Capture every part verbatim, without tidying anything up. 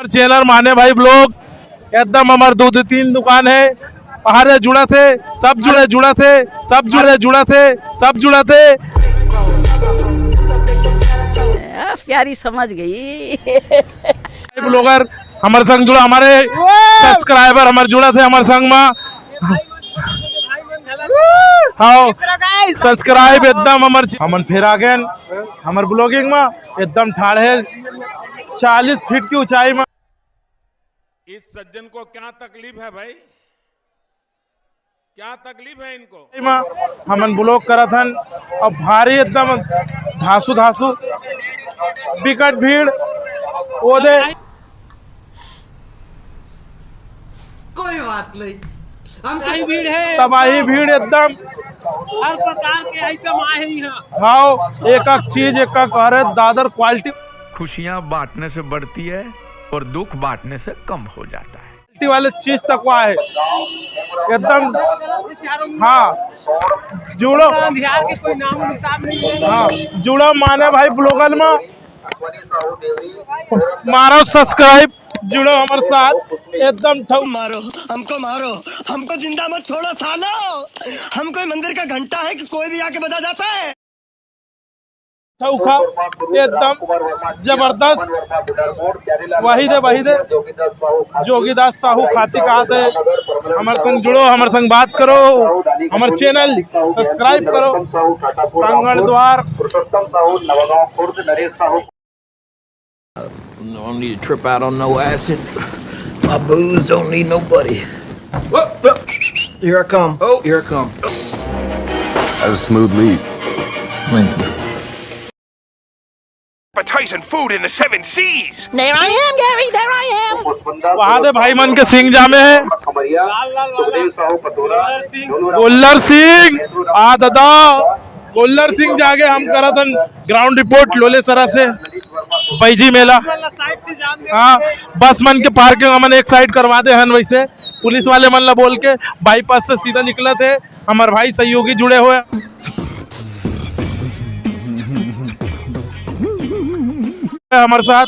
Channel माने भाई blog, एकदम हमर दू दू तीन दुकान हे, पहाड़े जुड़त हे, सब जुड़े जुड़त हे, सब जुड़े जुड़त हे, सब जुड़त हे। आ, प्यारी समझ गई। ब्लॉगर हमर संग जुड़ा, हमारे सब्सक्राइबर हमर जुड़त हे हमर संग मा। हाँ, सब्सक्राइब एकदम हमर ची-, हमन फेर आ गए हमर ब्लॉगिंग मा, एकदम ठाढ़ हे चालीस फीट की ऊंचाई मा। इस सज्जन को क्या तकलीफ है भाई, क्या तकलीफ है इनको? मा हमन ब्लॉग करत हन, अब भारी एकदम धासु धासु, बिकट भीड़, ओदे। कोई बात नहीं, हम तो तबाही भीड़ है। तबाही भीड़ एकदम। हर प्रकार के आइटम आए हैं यहाँ। हाँ, एक एक चीज, एक एक, अरे दादर क्वालिटी। खुशियाँ बांटने से बढ़ती है और दुख बांटने से कम हो जाता है। क्वालिटी वाले चीज तक हुआ है एकदम। हाँ, जुड़ो। अंधियार के कोई नामो निशान नहीं है। हाँ, जुड़ो माने भाई ब्लॉगर मा, मारो सब्सक्राइब, जुड़ो हमर साथ एकदम ठौ-। मारो, हमको मारो, हमको जिंदा मत छोड़ो सालो। हम कोई मंदिर का घंटा है कि कोई भी आके बजा जाता है? ठौका एकदम जबरदस्त। वही दे, वही दे। जोगीदास साहू खाती कहा थे, हमर संग जुड़ो, हमर संग बात करो, हमर चैनल सब्सक्राइब करो। प्रांगण द्वार। No need to trip out on no acid. My booze don't need nobody. Whoop, whoop. Here I come. Oh, here I come. That was a smooth lead. Thank you. Appetizing food in the seven seas. There I am, Gary, there I am. वहां दे भाई मन के सिंग जामे है। गोल्लर सिंह, आ दादा, गोल्लर सिंह जागे हम करत हन ग्राउंड रिपोर्ट लोलेसरा से। बैजी मेला। हाँ, बस मन के पार्किंग हमन एक साइड करवा दे हन, वैसे पुलिस वाले मन ला बोल के बाईपास से सीधा निकलत हे। हमर भाई सहयोगी जुड़े हुए हमर साथ।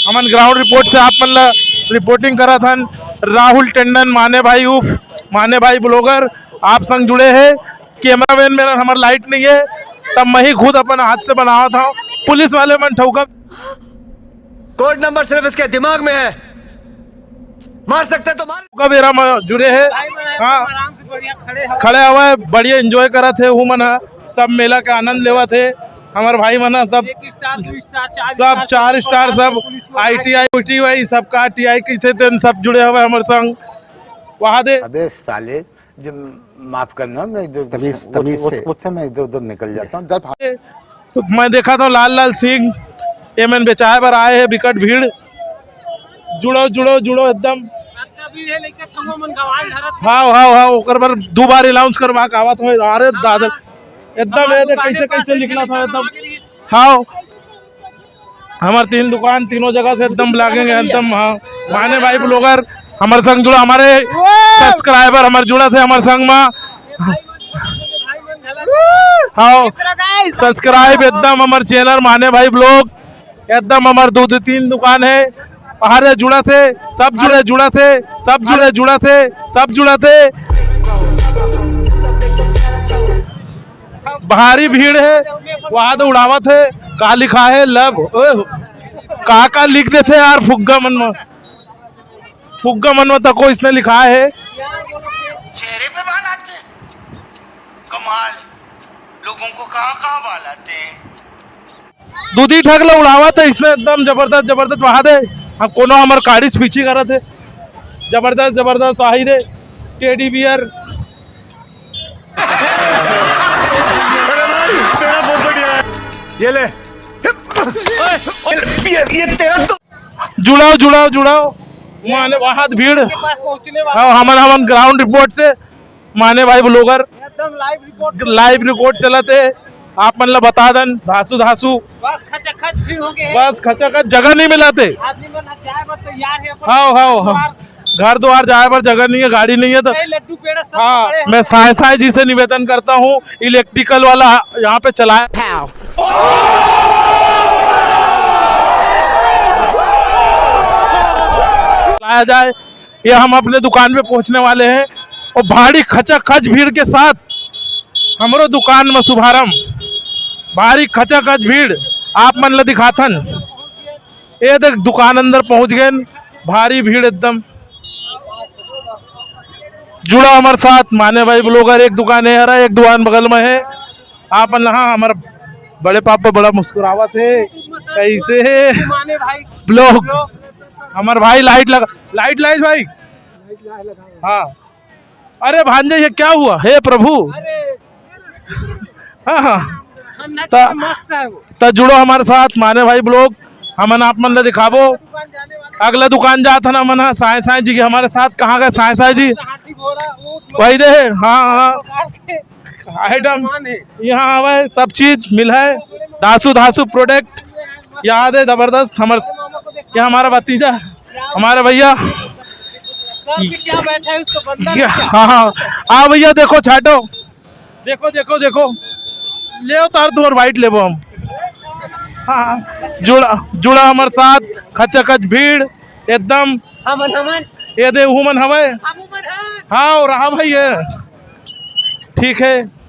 हमन ग्राउंड रिपोर्ट से आप मन ला रिपोर्टिंग करत हन। राहुल टंडन, माने भाई उफ, माने भाई ब्लॉगर, आप संग जुड़े हे। कैमरामैन मेरा, हमर लाइट नहीं है, तब मैं ही खुद अपन हाथ से बनावत हूँ। पुलिस वाले मन ठौका। कोड नंबर सिर्फ इसके दिमाग में है, मार सकते तो मार। का बेरा में जुड़े है। हाँ, खड़े हुआ है, बढ़िया एंजॉय करत है। हूँ मन ह, सब मेला का आनंद लेवत है। हमारे भाई मन ह, सब सब चार स्टार, सब आईटीआई उटीआई, सबका टीआई किथे तेन सब जुड़े हुए हमारे संग। वहाँ दे। अबे साले, जो, माफ करना, मैं जो तमीज, वो, तमीज वो, से। उससे मैं इधर उधर निकल जाता हूँ। जब तो मैं देखा था लाल लाल सिंग, ये मन बेचाए बर आए हैं, बिकट भीड़। जुड़ो, जुड़ो, जुड़ो एकदम। हाँ, हाँ, हाँ, ओकर बर दो बार अनाउंस करवा के आवत हूँ। अरे दादा, एकदम ये देख कैसे, कैसे निकला था एकदम। हाँ, हमार तीन दुकान, तीनों जगह से एकदम ब्लॉगिंग है, एकदम। हाँ, माने भाई ब्लॉगर हमारे संग जुड़ा, हमारे सब्सक्राइबर हमारे जुड़ा थे हमारे संग मा। हाँ, सब्सक्राइब एकदम हमारे चैनल माने भाई ब्लॉग, एकदम हमारे दो, दो तीन दुकान है, हमारे जुड़ा थे, सब जुड़े, जुड़ा थे, सब जुड़े, जुड़ा थे, सब जुड़ा थे। भारी भीड़ है, वहां तो उड़ावत है, का लिखा है, लव, ओए, का का लिख देथे यार, फुग्गा मन में, फुग्गा मन में तको इसने लिखा है। चेहरे पे बाल आते हैं, कमाल, लोगों को कहाँ कहाँ बाल आते हैं। दूधी ठग ला उड़ावत है इसने, एकदम जबरदस्त, जबरदस्त वहां दे। हम कोनो हमर काड़ी से पीछे करत है, जबरदस्त, जबरदस्त आही दे, टेडी बियर। ये ले। ये, ये तेरा तो जुड़ाओ, जुड़ाओ, जुड़ाओ। माने बहुत भीड़। हाँ, हमन, हमन ग्राउंड रिपोर्ट से माने भाई ब्लॉगर एकदम लाइव रिपोर्ट। लाइव रिपोर्ट चलत है, आप मन ला बता दन, धासु धासु। बस खचाखच भीड़ हो गए। बस खचाखच, जगह नहीं मिलाते। आदमी मन जाए बस तैयार है। हाँ, हाँ, हाँ। घर द्वार जाए बर जगह नहीं है, गाड़ी नहीं है तो। लड्डू पेड़ा सब हाँ, पकड़े हैं। मैं साय साय जी से निवेदन करता हूँ, इलेक्ट्रिकल वाला यहाँ पे चलाए। Pow. जाए, ये हम अपने दुकान पे पहुंचने वाले हैं। और भारी खचाखच भीड़ के साथ हमरो दुकान में शुभारंभ। भारी खचाखच भीड़ आप मन ला दिखाथन। ये देख, दुकान अंदर पहुंच गए, भारी भीड़ एकदम। जुड़ा हमारे साथ माने भाई ब्लॉगर। एक दुकान है हरा, एक दुकान बगल में है। आप मन ला, हाँ, हमारा बड़े पापा बड़ा मुस्कुरावत है। कैसे है माने भाई ब्लॉग? हमारे भाई लाइट लगा, लाइट लाइस भाई। हाँ, अरे भांजे, ये क्या हुआ? हे प्रभु। अरे हाँ, हाँ। हाँ, नच त, मस्त है वो। त जुड़ो हमारे साथ माने भाई ब्लॉग, हमन आप मन ला दिखाबो। दुकान जाने वाले अगला दुकान जात हन हमन, हाँ, साईं साईं जी के हमारे साथ। कहाँ गए साईं साईं जी? हाथी घोड़ा, ऊंट, वही दे, हाँ, हाँ। कार के आइटम सामान है। यहाँ आवे, सब चीज मिल है। धासु धासु प्रोडक्ट याद है, जबरदस्त। हमर, ये हमारा भतीजा, हमारे भैया। सर जी क्या बैठा है, उसको बंदा ये, नहीं क्या? हाँ, हाँ। आ भैया, देखो छाटो, देखो, देखो, देखो, ले उतार तू और वाइट लेबो हम। हाँ, जुड़ा, जुड़ा हमारे साथ, खचाखच भीड़ एकदम। हमन, हमन। ये दे, उमन हवे। हम उमन हैं। हाँ, और हाँ भाई, ये ठीक है।